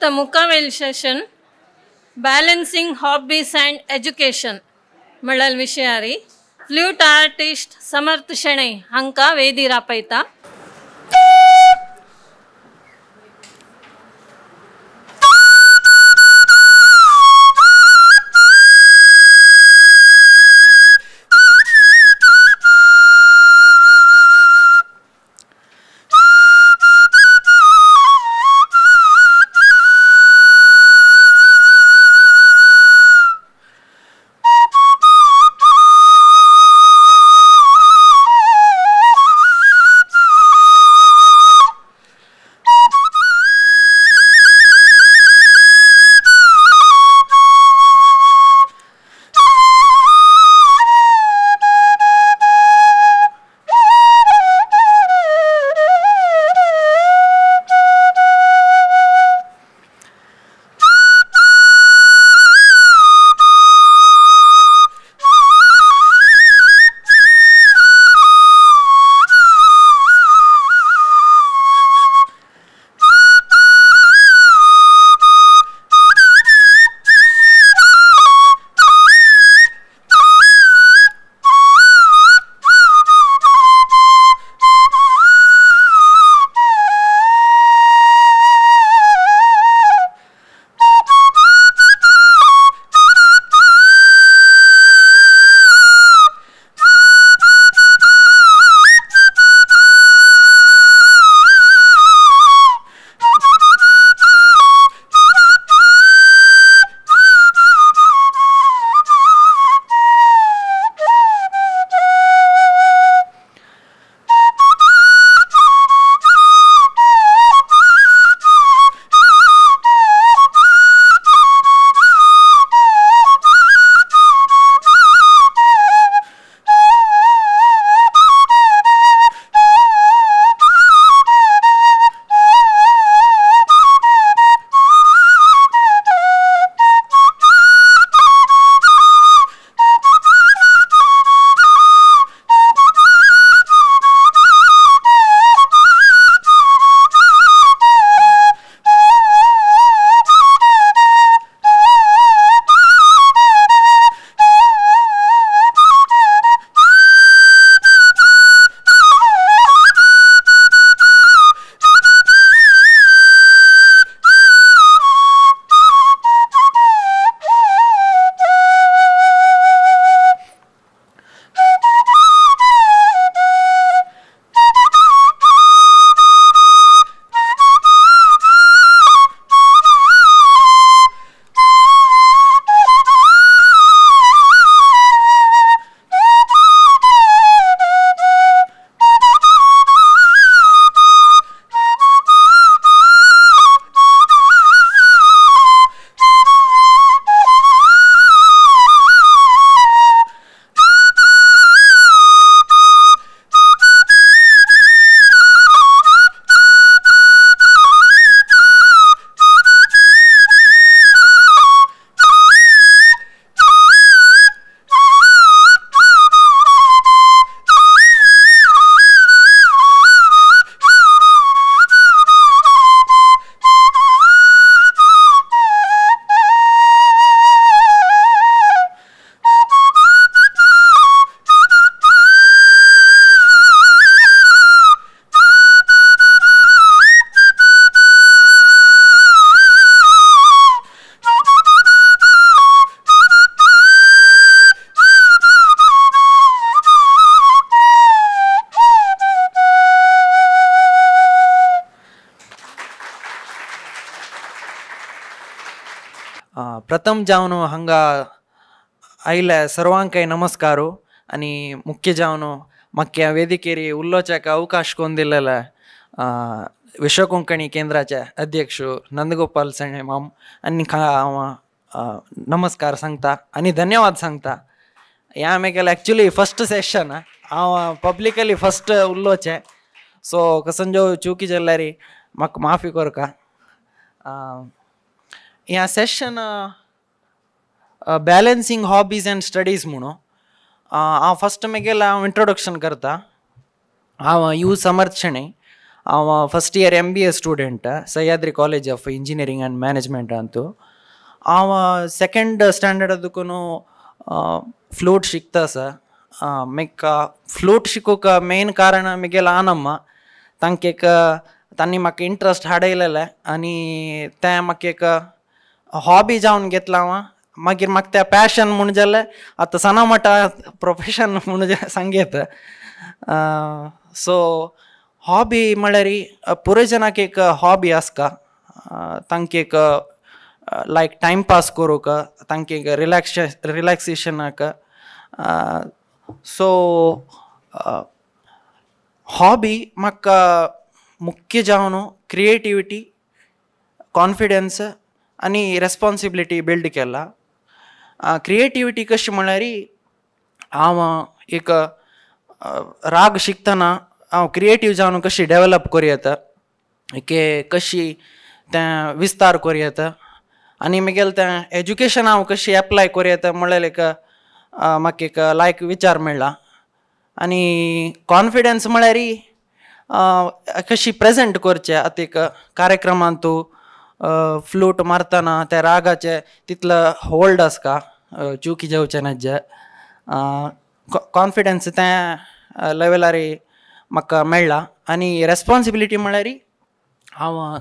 आतां मुखावेल session balancing hobbies and education म्हणल्यार विशयारी flute artist समर्थ शेणै हांकां वेदीर आपयता. प्रथम जावन हांगा आयिल्ल्या सर्वांकय नमस्कार आनी मुख्य जावन म्हाका वेदिकेर उलोवच्याक अवकाश कोन्न दिल्लेले विश्व कोंकणी केंद्राचे अध्यक्ष नंदगोपाल सणे माम आनी हांव नमस्कार सांगता आनी धन्यवाद सांगता. हें हांवें केलें एक्चुली फस्ट सेशन हांव पब्लिकली फस्ट उलोवचें, सो कसंजो चुकी जाल्यार म्हाका माफी करका. ह्या session balancing hobbies and studies म्हणून हांव फस्ट मागीर हांव इंट्रोडक्शन करता. हांव you Samarth Shenoi, हांव first year MBA student Sahyadri college of engineering and management Antu. हांव सेकेंड स्टँडर्ड दुकून फ्लूट शिकता आसा. म्हाका फ्लूट शिकूंक मेन कारण म्हगेलें आनम्मा, तांकां एक तांणी म्हाका इंट्रस्ट हाडयलेलें आनी तें म्हाका एक हॉबी जावन घेतलां हांव. मागीर म्हाका तें पॅशन म्हूण जालें, आतां सना मोठा प्रोफेशन म्हूण सांगयत. सो हॉबी म्हळ्यार पुराय जणांक एक हॉबी आसता, तांकां एक लायक टायम पास करूंक, तांकां एक रिलॅक्सेशनाक. सो हॉबी म्हाका मुख्य जावन क्रिएटिविटी, कॉन्फिडन्स आनी रेस्पोन्सिबिलिटी बिल्ड केला. क्रिएटिविटी कशी म्हळ्यार हांव एक राग शिकतना हांव क्रिएटीव जावन कशी डेवलप करूं येता, की कशी तें विस्तार करूं येता आनी म्हगेलें तें एज्युकेशन हांव कशी एप्लाय करूं येता म्हळ्यार एक म्हाका एक लायक विचार मेळ्ळा. आनी कॉन्फिडन्स म्हळ्यार कशी प्रेजेंट करचें, आतां एक कार्यक्रमांत तूं फ्लूट मारतना त्या रागाचे तितलो होल्ड आसता, चुकी जावचें ना जे कॉन्फिडन्स त्या लेवलार म्हाका मेळ्ळा. आनी रेस्पोन्सिबिलिटी म्हळ्यार हांव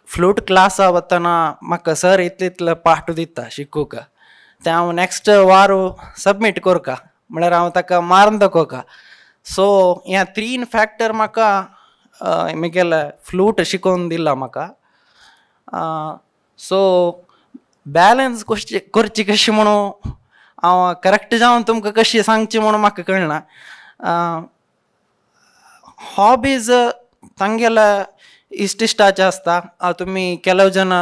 फ्लूट क्लासा वतना म्हाका सर इतले इतले पाठ दिता शिकूंक, तें हांव नॅक्स्ट वारो सबमीट करता, म्हळ्यार हांव ताका मारून दाखोवका. सो ह्या तीन फॅक्टर म्हाका म्हगेलें फ्लूट शिकोवन दिला म्हाका. सो बॅलन्स कशी करची कशी म्हणून हांव करेक्ट जावन तुमकां कशी सांगची म्हणून म्हाका कळना. हॉबीज तांगेले इश्ट इश्टाचे आसता. तुमी ಕೆಲವು ಜನ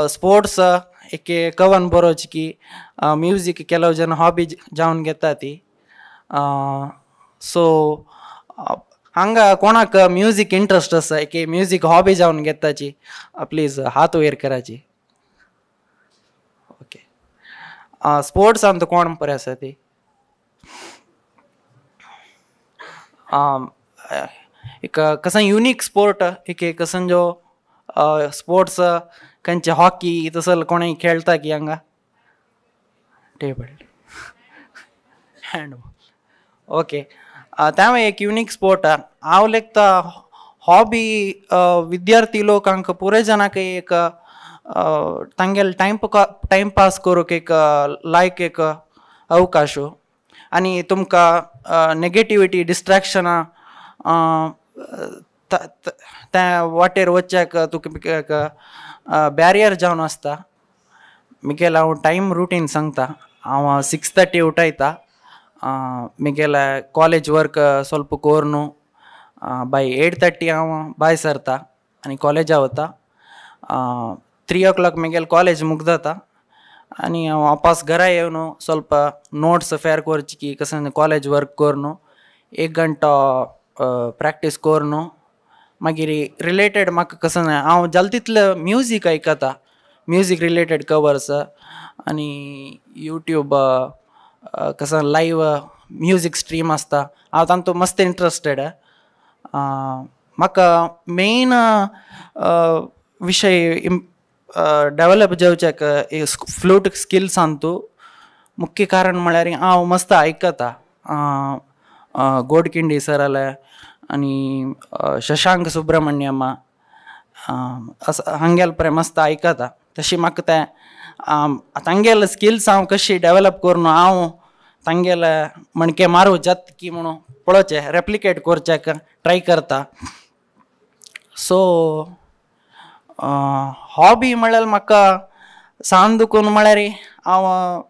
स्पोर्ट्स एक कवन बरोवचें की म्युजीक ಕೆಲವು जन हॉबी जावन घेता ती. सो हांगा कोणाक म्युजीक इंट्रस्ट आसा एक म्युजीक हॉबी जावन घेताची, प्लीज हात वयर कराची. ओके, स्पोर्ट्स आमकां कोण बरें आसा ती एक कसं युनीक स्पोर्ट एक कसं जो स्पोर्ट्स खंयचे हॉकी तसो कोणूय खेळटा की हांगा टेबल हँडबॉल. ओके, तेंवूय एक युनीक स्पोर्ट. हांव लेखता हॉबी विद्यार्थी लोकांक पुराय जाणांक एक तांगेले टायम पास करूंक एक लायक एक अवकाश आनी तुमकां नेगेटिविटी डिस्ट्रेक्शनां त्या वाटेर वचच्याक तुका एक बॅरियर जावन आसता. म्हगेलें हांव टायम रुटीन सांगता. हांव 6:30 उठयता, म्हगेलें कॉलेज वर्क ಸ್ವಲ್ಪ करून बाय 8:30 हांव भायर सरता आनी कॉलेजा वता. 3 o'clock म्हगेलें कॉलेज मुगदता आनी हांव वापस घरा येवन ಸ್ವಲ್ಪ नोट्स फेर करची की कसं कॉलेज वर्क करून 1 घंटो प्रॅक्टीस करून मागीर रिलेटेड म्हाका कसं हांव जाता तितलें म्युजीक आयकता, म्युजीक रिलेटेड कवर्स आनी यूट्यूब कसं लायव म्युजीक स्ट्रीम आसता, हांव तातूंत मस्त इंट्रस्टेड. म्हाका मेन विशय डेवलप जावच्याक फ्लूट स्किल्स मुख्य कारण म्हळ्यार हांव मस्त आयकता गोडकिंडी सराले आनी शशांक सुब्रमण्यम असो हांगेले पळय मस्त आयकता. तशी म्हाका तें तांगेले स्किल्स हांव कशी डेवलप करून हांव तांगेले मणके मारूं जाता की म्हणून पळोवचें, रेप्लिकेट करच्याक ट्राय करता. सो हॉबी म्हळ्यार म्हाका सान दुखून म्हळ्यार हांव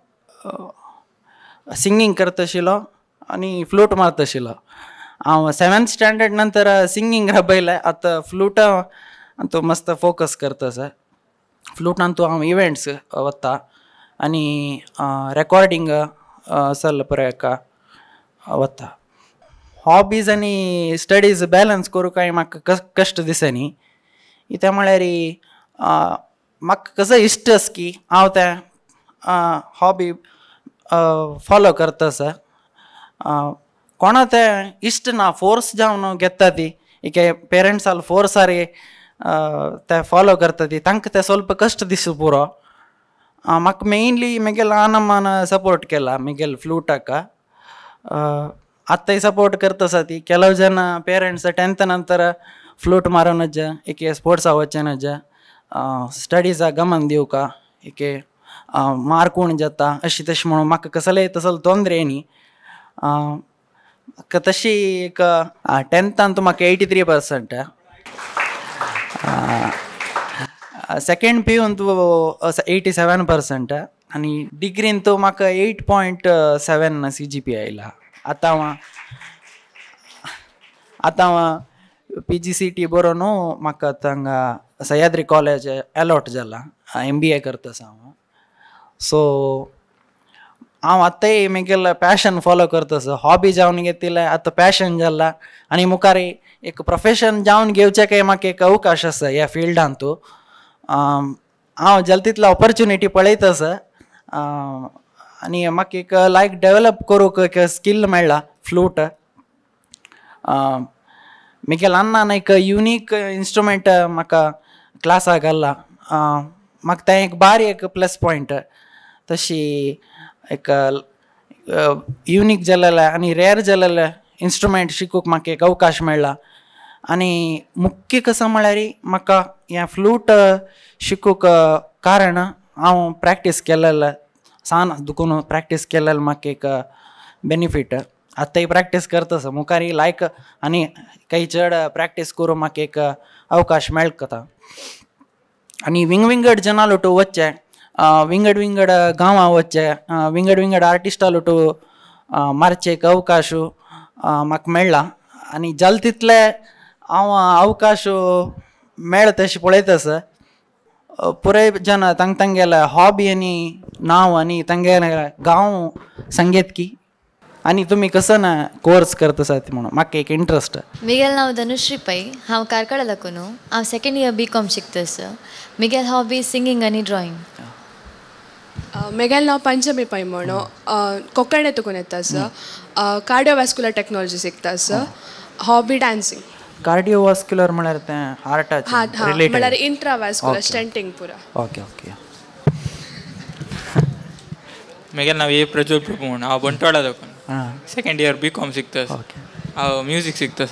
सिंगींग करता आशिल्लो आनी फ्लूट मारता आशिल्लो. हांव 7th standard नंतर सिंगींग राबयलें, आतां फ्लुटा हातूंत मस्त फोकस करता आसा. फ्लुटान तूं हांव इवेंट्स वता आनी रेकॉर्डींग चल्ला पळय हाका वता. हॉबीज आनी स्टडीज बॅलन्स करूंक कांय म्हाका कश्ट दिसनी. कित्याक म्हळ्यार म्हाका कसो इश्ट आसा की हांव तें हॉबी फॉलो करता आसा. कोणा ते इश्ट ना फोर्स जावन घेता ती एके पेरंट्साल फोर्सारी ते फॉलो करता ती तांकां ते ಸ್ವಲ್ಪ कश्ट दिसू पुरो. म्हाका मेनली म्हगेले अम्मान सपोर्ट केला म्हगेले फ्लुटाक. आतांय सपोर्ट करता आसा ती. ಕೆಲವು ಜನ पेरंट्स टेंथ ನಂತರ फ्लूट मारून एके स्पोर्ट्सा वचनज स्टडिजा गमन दिवका एके मार्क उण जाता अशी तशी म्हणून म्हाका कसलेय तसलो तोंदरे न्ही. म्हाका तशी एक टेंथान म्हाका 83%, सेकेंड पी यून 87% आनी डिग्रीन तो म्हाका 8.7 CGP आयला. आतां आतां PGCT बरोवन म्हाका हांगा सह्याद्री कॉलेज एलॉट जाला, MBA करता आसा हांव. सो हांव आतांय म्हगेलें पॅशन फॉलो करता आसा. हॉबी जावन घेतिल्लें आतां पॅशन जाला आनी मुखार एक प्रोफेशन जावन घेवचें काय म्हाका एक अवकाश आसा ह्या फिल्डांतू. हांव जाता तितलो ऑपॉर्च्युनिटी पळयता आसा आनी म्हाका एक लायक डेवलप करूंक एक स्कील मेळ्ळा फ्लूट. म्हगेल्या अण्णान एक युनीक इन्स्ट्रुमेंट म्हाका क्लासाक घाल्ला, म्हाका तें एक बारी एक प्लस पॉयंट. तशी एक युनीक जालेलें आनी रेर जालेलें इन्स्ट्रुमेंट शिकूंक म्हाका एक अवकाश मेळ्ळा. आनी मुख्य कसो म्हळ्यार म्हाका हें फ्लूट शिकूंक कारण हांव प्रॅक्टीस केलेलें सान दुखून प्रॅक्टीस केलेलें म्हाका एक बेनिफीट. आतांय प्रॅक्टीस करता आसा मुखार लायक आनी काही चड प्रॅक्टीस करूं म्हाका एक अवकाश मेळटा. आनी विंगविंगड जनां लोटू वचचें, विंगड विंगड गांवां वचचें, विंगड विंगड आर्टिस्टां लोटू मारचें एक अवकाश म्हाका मेळ्ळा आनी जाता तितले हांव अवकाश मेळटा तशें पळयता आसा. पुराय जन तांग तांगेले हॉबी आनी नांव आनी तांगेले गांव संगीत की आनी तुमी कसो ना कोर्स करता आसा म्हणून म्हाका एक इंट्रस्ट. म्हगेलें नांव धनुश्री पै, हांव कार्कळा लागून. हांव सेकेंड इयर BCom शिकता आसा. म्हगेलें हॉबी सिंगींग आनी ड्रॉइंग. म्हगेलें नांव पंचमी पै म्हणून, कोंकणे तुकून येता आसा. कार्डियोवास्कुलर टेक्नॉलॉजी शिकता आसा. Hobby dancing. Cardiovascular म्हळ्यार तें हार्टाचें रिलेटेड, म्हळ्यार इंट्रावास्कुलर स्टेंटींग पुरा. Okay okay. म्हगेलें नांव ए प्रज्वल प्रभू म्हणून, हांव बंटवाडा दाखून सेकेंड इयर BCom शिकता. हांव म्युजीक शिकता.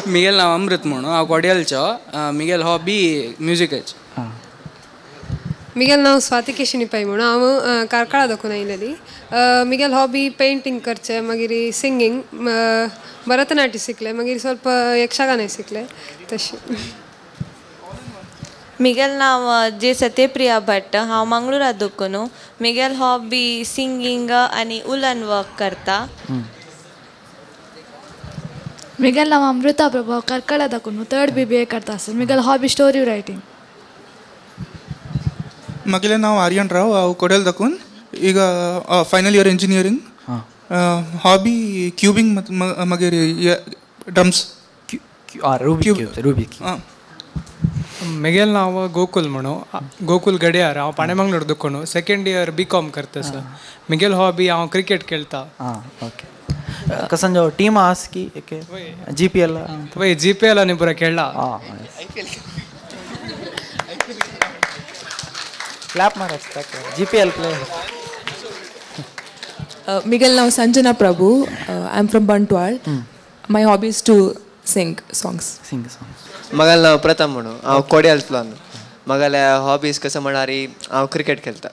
म्हगेलें नांव अमृत म्हणून, हांव कोडियलचो. म्हगेलें हॉबी म्युजिकाचें. म्हगेलें नांव स्वाती केशिनी पै म्हणून, हांव कार्कळा दाखून आयलेली. म्हगेलें हॉबी पेंटींग करचें, मागीर सिंगींग, भरतनाट्य शिकलें, मागीर ಸ್ವಲ್ಪ यक्षगान शिकलें तशें. म्हगेलें नांव जे सत्यप्रिया भट्ट, हांव मंगळुरा दोकून. म्हगेलें हॉबी सिंगींग आनी उलन वर्क करता. म्हगेलें नांव अमृता प्रभू, कार्कळा दाखून थर्ड BBA करता आसा. म्हगेलें हॉबी स्टोरी रायटींग. म्हगेलें नांव आर्यन राव, हांव कोडेल दाखून. ಈಗ final year engineering. Hobby cubing मागीर ड्रम्स. रुबीक. म्हगेलें नांव गोकुल म्हणून, गोकुल गडियार. हांव पाणेमंगलोर दुकोन सेकेंड इयर BCom करता सर. म्हगेलें हॉबी हांव क्रिकेट खेळटा. ओके. कसो टीम आस की GPL? वय GPL आनी पुरा खेळ्ळा. क्लॅप मारप GPL player. म्हगेलें नांव Sanjana Prabhu, I am from Bantwal. My hobby is to sing songs. Sing songs. म्हगेलें नांव प्रथम म्हणून, हांव कोड्यालतलो. म्हगेले हॉबीज कसो म्हळ्यार हांव क्रिकेट खेळटा.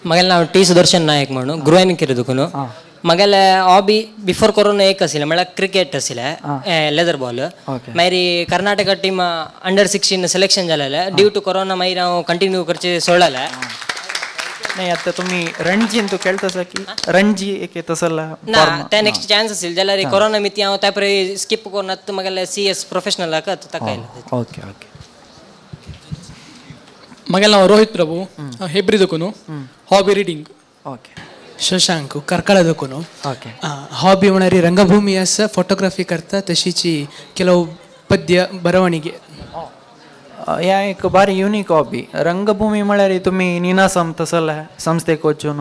म्हगेलें नांव टी सुदर्शन नायक म्हणून, गृहिणी दुखून. म्हगेलें हॉबी बिफोर कोरोना एक आशिल्लें म्हळ्यार क्रिकेट आशिल्लें, लेदर बॉल. मागीर कर्नाटका टीम अंडर 16 सिलेक्शन जालेलें. ड्यू टू कोरोना मागीर हांव कंटिन्यू करचें सोडलें. नाही आता तुम्ही रणजी तू खेळता की रणजी एक तसला ना ते नेक्स्ट चान्स असेल जाल्यार कोरोना मिती हांव त्या परे स्किप करून आतां म्हगेलें CS professional ताका येयलें. Okay okay. म्हगेलें नांव रोहित प्रभू, हेब्री दोकून. Hobby reading. Okay. Shashank, Karkala दोकून. ओके. हॉबी म्हळ्यार रंगभूमी आसा, फोटोग्राफी करता, तशीची ಕೆಲವು ಪದ್ಯ ಬರವಣಿಗೆ. ह्या एक बारी युनीक हॉबी. रंगभूमी म्हळ्यार तुमी निनासम तसले संस्थेक वचून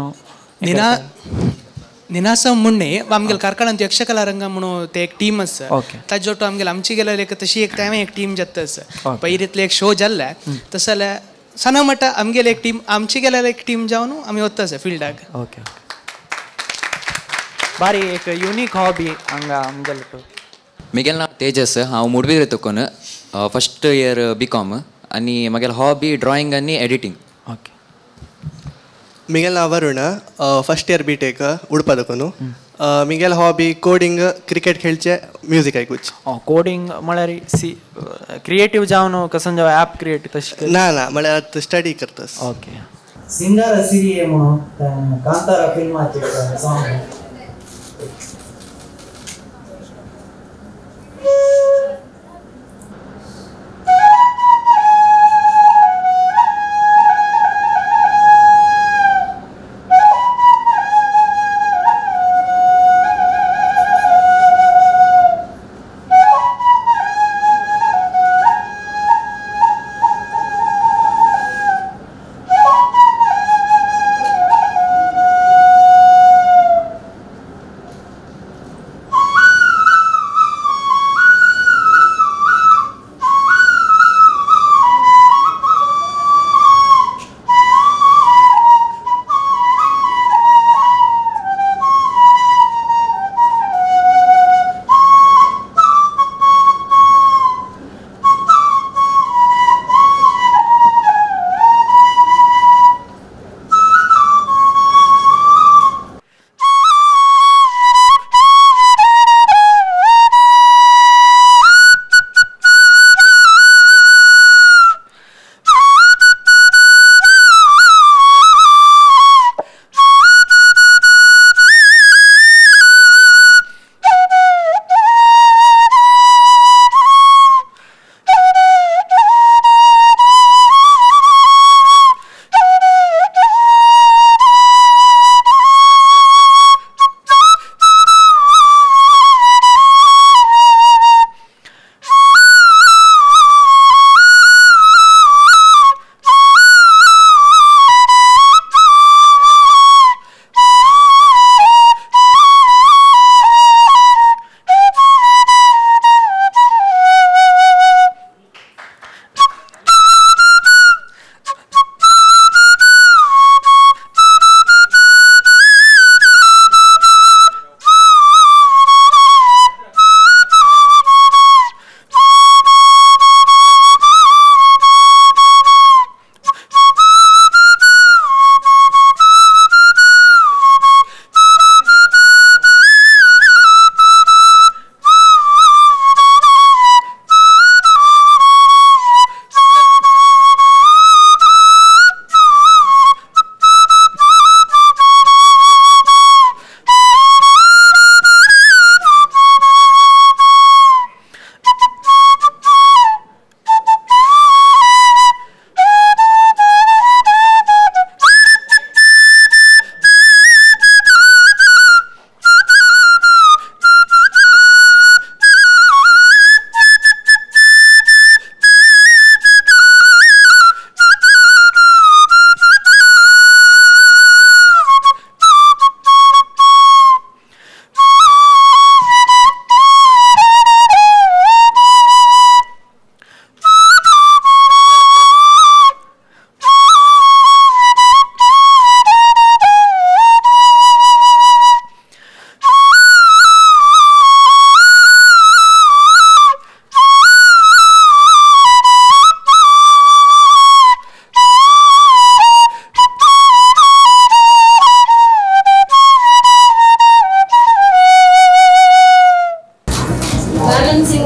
निनासम म्हूण न्ही, आमगेले कार्कळांत यक्षकला रंग म्हणून ते एक टीम आसा, ताजे ಒಟ್ಟು आमगेले आमची गेल्यार एक तशी एक तें एक टीम जाता आसा. पयलींतले एक शो जाल्ले तशें जाल्यार सना म्हणटा आमगेले एक टीम आमची गेल्यार एक टीम जावन आमी वता आसा फिल्डाक. ओके, बारी एक युनीक हॉबी हांगा आमगेले. म्हगेलें नांव तेजस, हांव मुडबिद्रे तकून, फस्ट इयर बी कॉम आनी म्हगेलें हॉबी ड्रॉइंग आनी एडिटींग. ओके. म्हगेलें नांव Varun, first year B tech Udupa दकून. म्हगेलें हॉबी कोडिंग, क्रिकेट खेळचें, म्युजीक आयकुचें. कोडिंग म्हळ्यार सी क्रिएटीव जावन कसं जावं ॲप क्रिएट तशें? ना ना, म्हळ्यार स्टडी करता. ओके. सिंगार सिरिये म्हणून कांतारा फिल्माचें सॉंग.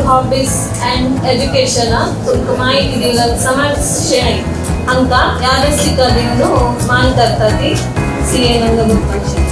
हॉबीज अँड एज्युकेशन तुमकां माहिती दिला समाज शेणै हांकां यादस्तिका दिवन मान करता ती सी ए नंदगोपाल.